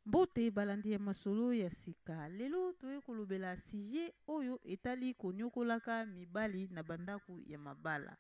Mbote balandi ya masolo ya sika. Lelo toye kolobela sujet oyo etali konyokolaka mibali na bandako ya mabala.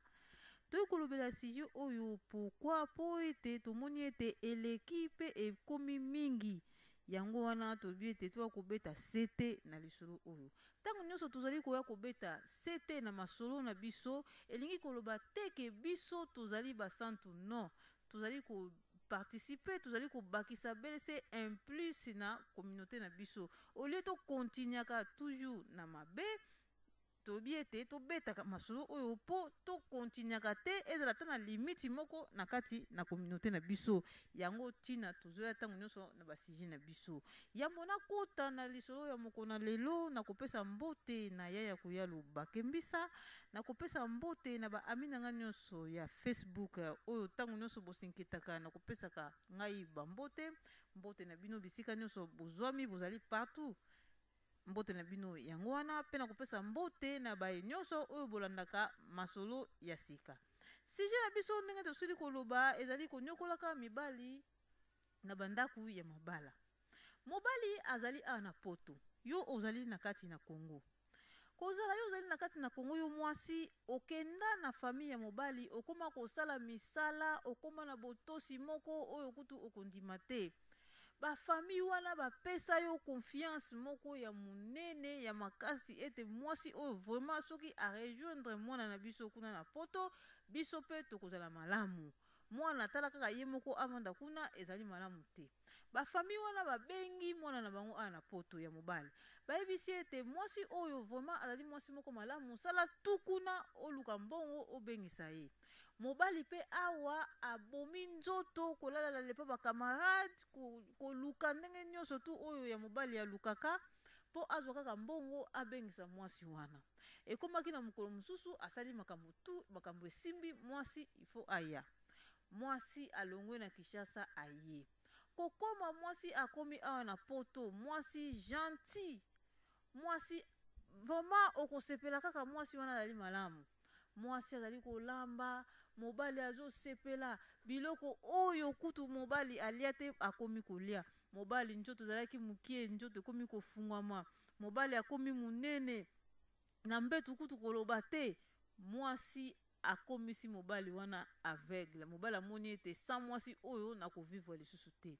Toye kolobela sujet oyo pourquoi? Po ete tomoni ete eleki pe ekomi mingi. Yango wana tolobi ete toya kobeta sete na lisolo oyo. Tango nionso tozali koya kobeta sete na masolo na biso, elingi koloba te ke biso tozali basantu non. Tozali ko participer, tozali kobakisa bele se un plus na communaute na biso. Au lieu to continuaka toujours na mabe, tolobi ete tobetaka masolo oyo po to continuaka te, ezala ata na limite moko na kati na communaute na biso. Yango tina tozoya tango nionso na ba sujets na biso. Yambo nakota na lisolo ya mokolo na lelo, nakopesa mbote na Yaya Kuyalu Bakembisa, nakopesa mbote na ba amis na ngai nionso ya Facebook oyo tango nionso bo s'inquietaka na kopesaka ngai ba mbote. Mbote na bino bisika nionso bozwami, bozali partout. Mbote na bino yango wana, pe nakopesa mbote na baye nionso oyo bolandaka masolo ya sika. Sujet na biso ndenge tosili koloba ezali koniokolaka mibali na ba ndaku ya mabala. Mobali azali awa na poto, yo ozali na kati na Congo. Kozala yo ozali na kati na Congo yo mwasi okenda na famille ya mobali okoma kosala misala okoma na botosi moko oyo kutu okondima te. Ba famille wana ba pesa yo confiance moko ya munene ya makasi ete mwasi oyo vraiment soki a rejoindre mwana na biso kuna na poto biso pe tokozala malamu. Mwana tala kaka ye moko avanda kuna ezali malamu te. Ba famille wana ba bengi mwana na bango awa na poto ya mobali bayebisi ye ete mwasi oyo vraiment azali mwasi moko malamu sala tout kuna oluka mbongo obengisa ye. Mobali pe awa abomi nzoto kolala lala epa ba camarade koluka ndenge nionso tout oyo ya mobali alukaka po azwa kaka mbongo abengisa mwasi wana. Ekomaki na mokolo mosusu asali makambo tout makambo esimbi mwasi il faut aya. Mwasi alongwe na Kinshasa aye. Kokoma mwasi akomi awa na poto mwasi gentil mwasi vraiment okosepela kaka mwasi wana azali malamu. Mwasi azali kolamba mobali azosepela biloko oyo kutu mobali alia te akomi kolia. Mobali nzoto ezalaki mukie nzoto ekomi kofungwama mobali akomi munene na mbetu kutu koloba te mwasi akomisi mobali wana aveugle mobali amoni ete sans mwasi oyo nako vivre lisusu te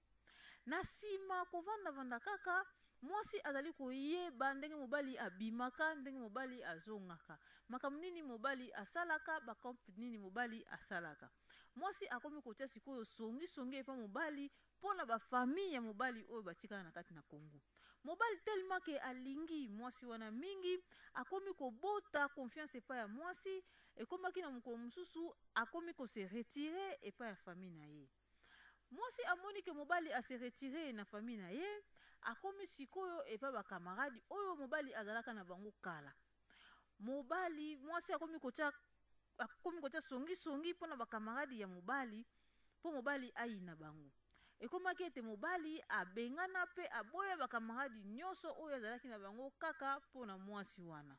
na sima kovanda vanda kaka mwasi azali koyeba ndenge mobali abimaka ndenge mobali azongaka makambo nini mobali asalaka ba coop nini mobali asalaka mwasi akomi kotia sikoyo songi songi epa mobali pona ba famille ya mobali oyo batikala na kati na Congo. Mobali tellement que alingi mwasi wana mingi akomi kobota confiance epai ya mwasi, ekomaki na mokolo mosusu akomi ko se retirer epai ya famille na ye. Mwasi amoni que mobali a se retirer na famille na ye, akomi sikoyo epai ba camarades oyo mobali azalaka na bango kala. Mobali, mwasi akomi kotia akomi kotia songi songi pona ba camarades ya mobali po mobali ayina bango. Ekomaki ete mobali abengana pe aboya ba camarades nionso oyo azalaki na bango kaka po na mwasi wana.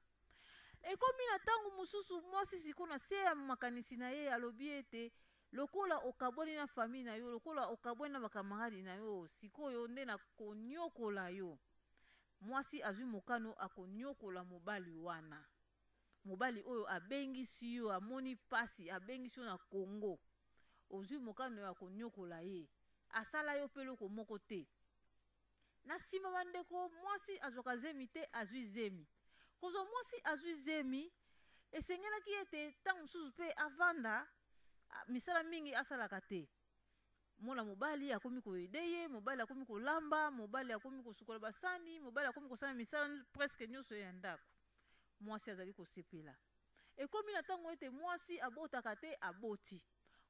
Ekomi na tango mosusu mwasi sikoyo na se ya makanisi na ye alobi ete lokola okabwani na famille na yo, lokola okabwani na ba camarades na yo, sikoyo nde nakoniokola yo. Mwasi azwi mokano akoniokola mobali wana. Mobali oyo abengisi yo, amoni pasi, abengisi yo na Congo, ozui mokano ya koniokola ye, asala yo pe eloko moko te. Na sima ba ndeko, mwasi azuaka zemi te, azui zemi. Kozua mwasi azui zemi, esengelaki ete tango mosusu pe avanda, misala mingi asalaka te. Mwana mobali akomi ko aider ye, mobali akomi kolamba, mobali akomi kosukola ba sani, mobali akomi kosala misala presque nionso ya ndaku. Mwasi azali kosepela. Ekomi na tango ete mwasi abotaka te, aboti.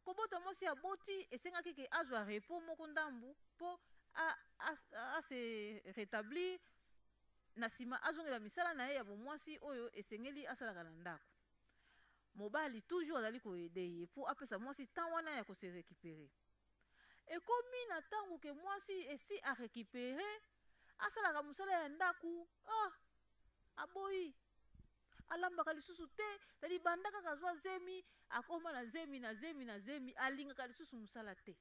Kobota mwasi aboti, esengaki ke azwa repos moko ndambu po a, a, a se retablir, na sima azongela misala na ye ya bomwasi oyo esengeli asalaka na ndaku. Mobali toujours azali ko aider ye po apesa mwasi temps wana ya ko se recuperer. Ekomi na tango ke mwasi esi a recuperer, asalaka musala ya ndaku, ah! Aboyi. Alambaka lisusu te, c'est-à-dire banda kaka azua zemi, akoma na zemi, na zemi, na zemi, alingaka lisusu musala te.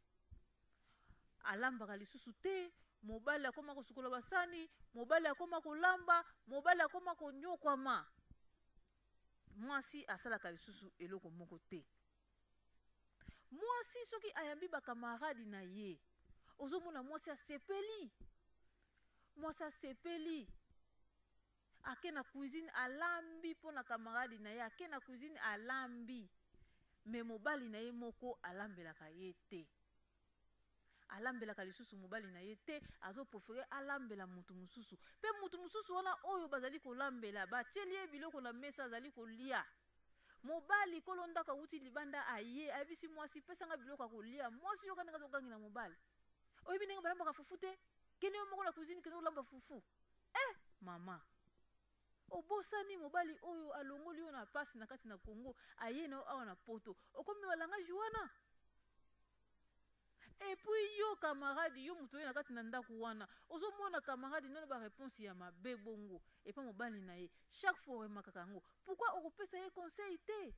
Alambaka lisusu te, mobali akoma kosukola basani, mobali akoma kolamba, mobali akoma konyokwama. Mwasi asalaka lisusu eloko moko te. Mwasi soki ayambi ba camarade na ye, ozomona mwasi asepeli, mwasi asepeli, ake na cuisine alambi mpo na camarade na ye, ake na cuisine alambi, mais mobali na ye moko alambelaka ye te. Alambelaka lisusu mobali na ye te, azo prefere alambela mutu mosusu. Pe mutu mosusu wana oyo bazali kolambela, batieli ye biloko na mesa azali kolia. Mobali kolo ndako awuti libanda aye, ayebisi mwasi pesa nga biloko ya kolia. Mwasi yoka ndenge azogangela mobali. Oyebi ndenge balambaka fufu te? Kende yo moko na cuisine kende kolamba fufu. Eh mama! Obosani mobali oyo alongoli yo na pasi na kati na Congo aye na yo awa na poto okomi ba langage wana? Et puis yo camarade yo mutu oye na kati na ndaku wana ozo mona camarade nayo na ba reponse ya mabe bongo epa mobali na ye chaque fois o remarkaka yango pourquoi okopesa ye conseil te?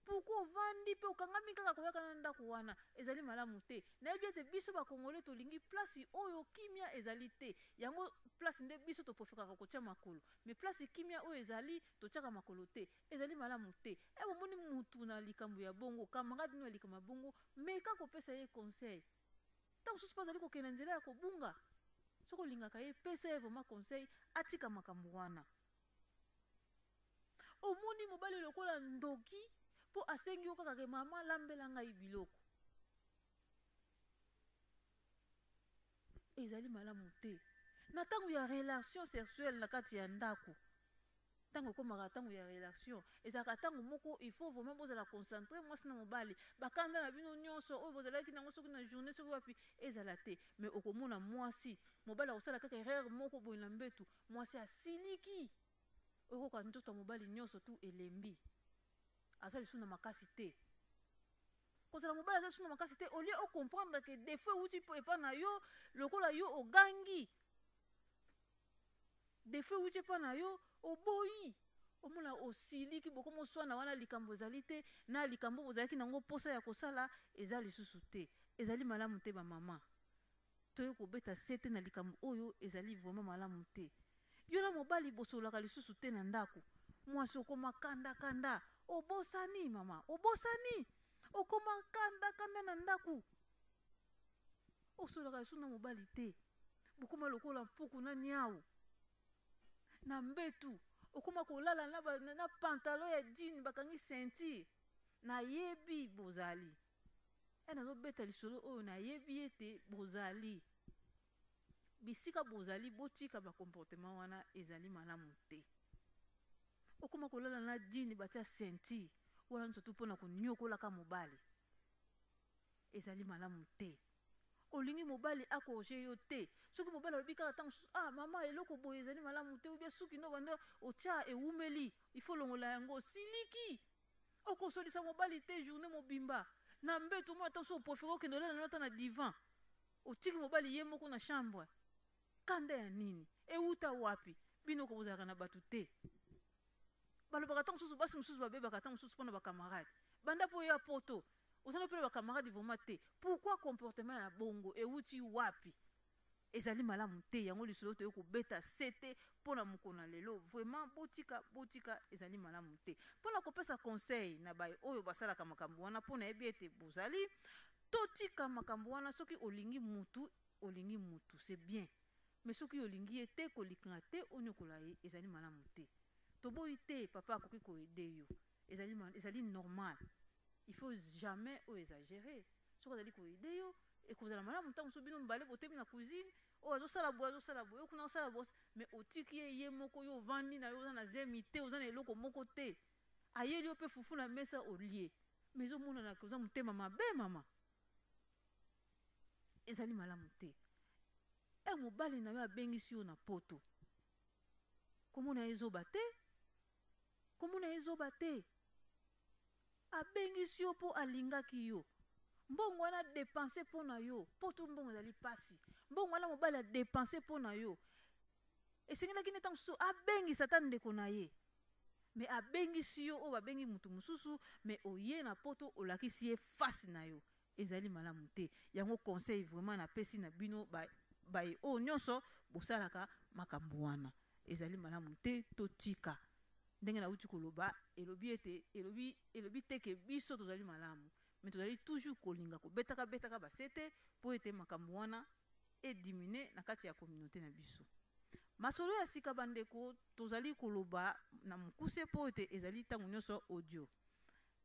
Pourquoi ovandi pe okangami kaka koyaka na ndaku wana? Ezali malamu te. Nayebi ete biso ba congolais tolingi place oyo kimia ezali te. Yango place nde biso to preferaka kotia makolo. Mais place kimia oyo ezali totiaka makolo te. Ezali malamu te. Eh bomoni mutu na likambo ya bongo, camarade no ya likambo ya bongo, meka kopesa ye conseil. Tango mosusu pe azali kokende na nzela ya kobunga. Soki olingaka ye, pesa ye vraiment conseil atika makambo wana. Omoni mobali lokola ndoki po asengi yo kaka ke mama lambela ngai biloko. Ezali malamu te. Na tango ya relation sexuelle na kati ya ndaku, tango ekomaka tango ya relation, ezalaka tango moko il faut vraiment bozala concentre mwasi na mobali. Ba kanda na bino nionso oyo bozalaki nango soki na journee soki wapi ezala te. Mais okomona mwasi, mobali akosala kaka erreur moko boye na mbetu, Mwasi asiliki okoka nzoto ya mobali nionso tout elembi aza lisusu na makasi te kozala mobali aza lisusu na makasi te au lieu o comprendre que defaut ewuti epa na yo lokola yo ogangi defaut ewuti epa na yo oboyi omona osiliki bokomi oswana wana likambo ezali te na likambo bozalaki nango posa ya kosala eza lisusu te ezali malamu te ba mama. Toye kobeta sete na likambo oyo ezali vraiment malamu te. Yo na mobali bosololaka lisusu te na ndaku. Muasi okoma kanda kanda. Obosani mama, obosani! Okoma kanda kanda na ndaku. Osololaka lisusu na mobali te. Bokoma lokola mpuku na niawu. Na mbetu, okoma kolala na, ba, na pantalon ya jean bakangi ceinture. Nayebi bozali. He nazo beta lisolo oyo na yebi ete bozali bisika bozali botika ba comportement wana ezali malamu te. Okoma kolala na jean batia ceinture wana nionso tout pona koniokolaka mobali ezali malamu te. Olingi mobali a corriger yo te soki mobali alobi kaka tango mosusu ah mama eloko boye ezali malamu te ou bien suki no banda otia ewumeli il faut olongola yango osiliki. Okosolisa mobali te journee mobimba na mbetu omona ata soki o prefere okende olala nayo ata na divan otiki mobali ye moko na chambre kanda ya nini ewuta wapi bino ko bozalaka na batu te balobaka tango mosusu basi mosusu babebaka tango mosusu pona ba camarade banda po oya poto oza na pe na ba camarade vraiment te pourquoi comportement ya bongo ewuti wapi Ezali malamu te yango lisolo toye kobeta sete mpo na mokolo na lelo vraiment botika botika ezali malamu te mpo na kopesa conseil na baye oyo basalaka makambo wana mpo nayebi ete bozali totika makambo wana soki olingi mutu olingi mutu c'est bien mais soki olingi ye te koliknga te oniokola ye ezali malamu te toboyi te papa akoki ko aider yo ezali ezali normal il faut jamais o exagerer soki azali ko aider yo Ekozala malamu ntango mosusu bino mibale botemi na cuisine, oyo azosala boye azosala boye, oyo kuna azosala boye, mais otiki ye ye moko, yo ovandi na yo oza na zemi te, oza na eloko moko te, ayeli yo pe fufu na mesa olie, mais ezomonana ke oza motema mabe mama. Ezali malamu te. Eh mobali na yo abengisi yo na poto, komona ye zoba te, komona ye zoba te. Abengisi yo po alingaki yo. Mbongo wana a depenser po na yo. Poto mbongo ezali pasi. Mbongo wana mobali a depenser po na yo. Esengelaki nde tango mosusu abengisa ata ndeko na ye. Mais abengisi yo oyo babengi mutu mosusu mais oye na poto olakisi ye face na yo. Ezali malamu te. Yango conseil vraiment napesi na bino baye oyo nyonso bosalaka makambo wana, ezali malamu te, totika. Ndenge nauti koloba, elobi ete elobi te ke biso tozali malamu, mais tozali toujours kolinga kobetaka betaka basete mpo ete makambo wana ediminue na kati ya communauté na biso. Masolo ya sika, bandeko, tozali koloba na mokuse mpo ete ezali ntango nyonso audio.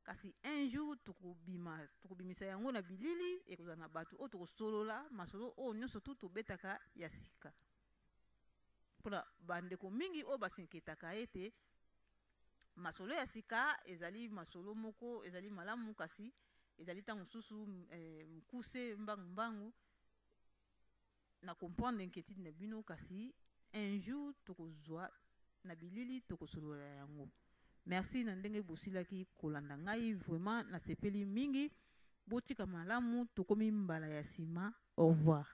Kasi un jour tokobima, tokobimisa yango na bilili, ekozala na bato oyo tokosolola masolo oyo nyonso tu tobetaka ya sika, mpona bandeko mingi oyo basinketaka ete masolo ya sika ezali masolo moko ezali malamu, kasi ezali ntango mosusu mokuse, mbangu mbangu. Na comprendre inquiétude na bino, kasi un jour tokozwa na bilili, tokosolola yango. Merci na ndenge bosilaki kolanda ngai. Vraiment nasepeli mingi. Botika malamu, tokomi mbala ya nsima. Au revoir.